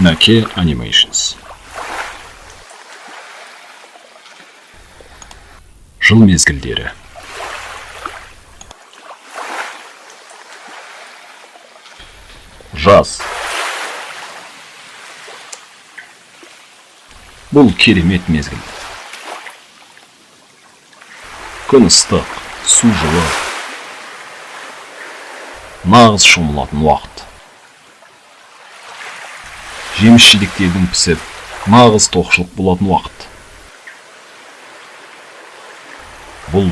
Мәке Animations. Жыл мезгілдері. Жаз. Бұл керемет мезгіл. Күн ыстық, су жылы. Нағыз шомылатын уақыт. Жеміс-жидектердің пісіп, нағыз тоқшылық болатын уақыт. Бұл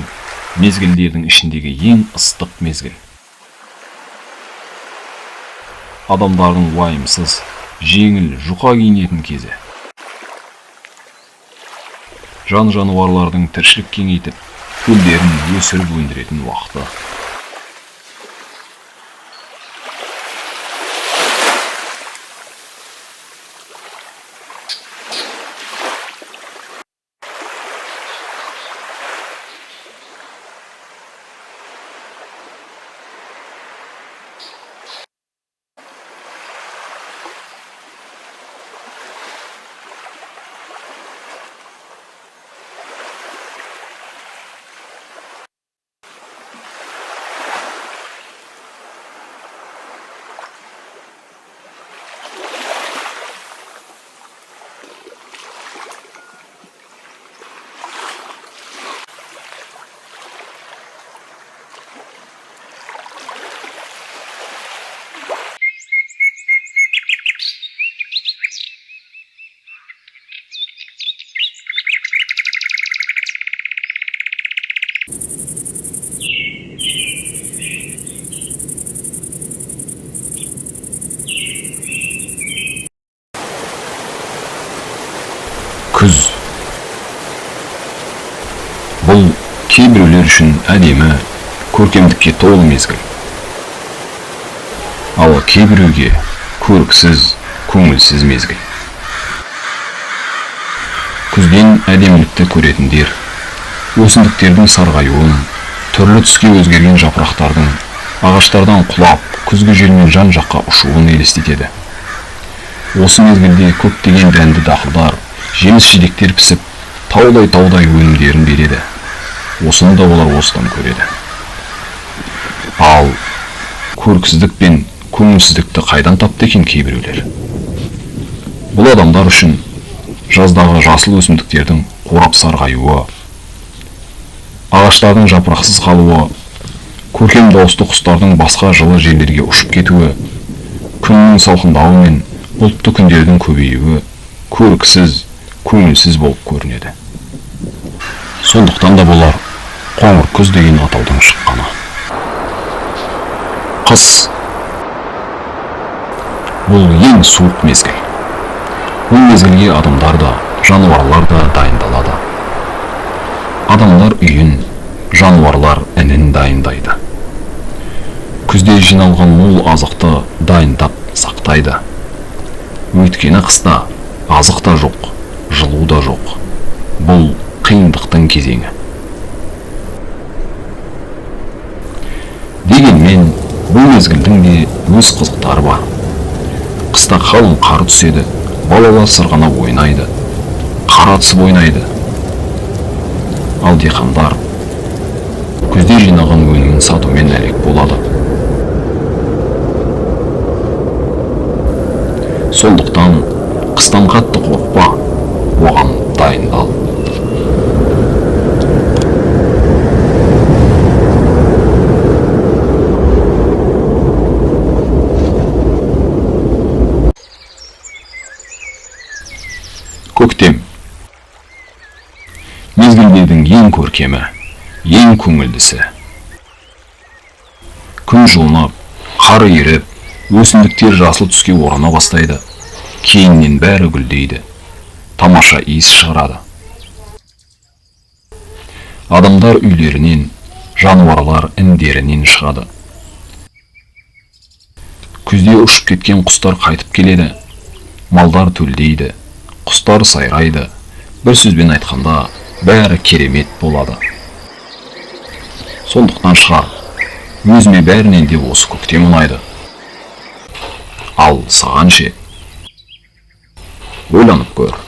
мезгілдердің ішіндегі ең ыстық мезгіл. Адамдардың уайымсыз, жеңіл, жұқа киінетін кезі. Жан-жануарлардың тіршілік кеңейтіп, төлдерін өсіріп өндіретін уақыты. Күз. Бұл кейбіреулер үшін әдемі, көркемдікке толы мезгіл. Ал кейбіреуге көріксіз, көңілсіз мезгіл. Күзден әдемілікті көретіндер, өсімдіктердің сарғаюын, түрлі түске өзгерген жапырақтардың, ағаштардан құлап, күзгі желмен жан-жаққа ұшуын елестетеді. Осы мезгілде көптеген дәнді дақылдар, жеміс-жидектер пісіп, таудай-таудай өнімдерін береді. Осыны да олар осыдан көреді. Ал көріксіздік пен көңілсіздікті қайдан тапты екен кейбіреулер? Бұл адамдар үшін жаздағы жасыл өсімдіктердің қурап сарғаюы, ағаштардың жапырақсыз қалуы, көркем дауысты құстардың басқа жылы жерлерге ұшып кетуі, күннің салқындауы мен бұлтты күндердің көбеюі көріксіз, көңілсіз болып көрінеді. Сондықтан да болар қоңыр күз деген атаудың шыққаны. Қыс. Бұл ең суық мезгіл. Бұл мезгілге адамдар да, жануарлар да дайындалады. Адамдар үйін, жануарлар інін дайындайды. Күзде жиналған мол азықты дайындап сақтайды. Өйткені қыста азық та жоқ, жылу да жоқ. Бұл қиындықтың кезеңі. Дегенмен бұл мезгілдің де өз қызықтары бар. Қыста қалың қар түседі, балалар сырғанап ойнайды, қар атысып ойнайды. Ал диқандар күзде жинаған өнімін сатумен әлек болады. Сондықтан қыстан қатты қорықпа, оған дайындал. Көктем. Мезгілдердің ең көркемі, ең көңілдісі. Күн жылынып, қар еріп, өсімдіктер жасыл түске орана бастайды. Кейіннен бәрі гүлдейді. Тамаша иіс шығарады. Адамдар үйлерінен, жануарлар індерінен шығады. Күзде ұшып кеткен құстар қайтып келеді. Малдар төлдейді, құстар сайрайды. Бір сөзбен айтқанда, бәрі керемет болады. Сондықтан шығар, өзіме бәрінен де осы көктем ұнайды. Ал саған ше? Ойланып көр.